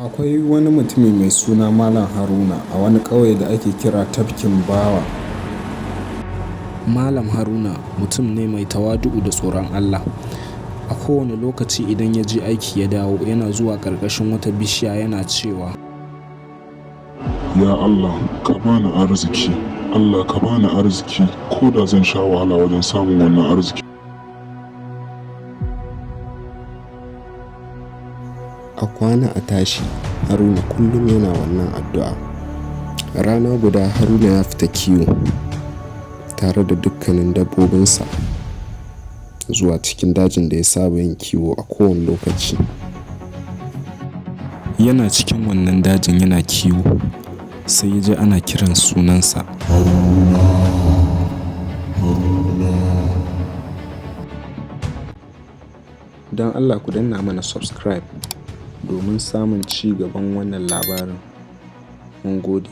Akwai wani mutumi mai suna Malam Haruna a wani ƙauye da ake kira Tafkin Bawa. Malam Haruna mutum ne mai tawali'u da tsoron Allah. A kowane lokaci idan ya je aiki ya dawo, yana zuwa ƙarƙashin wata bishiya yana cewa, Ya Allah, ka bani arziki, Allah ka bani arziki, ko da zan sha wahala wajen samun wannan arziki. A kwana a tashi, Haruna kullum yana wannan addu'a. Rana guda Haruna ya fita kiwo tare da dukkanin dabbobinsa zuwa cikin dajin da ya saba yin kiwo a kowane lokaci. Yana cikin wannan dajin yana kiwo, sai ya ji ana kiran sunansa. Don Allah ku danna mana subscribe domin samun ci gaban wannan labarin. Mun gode.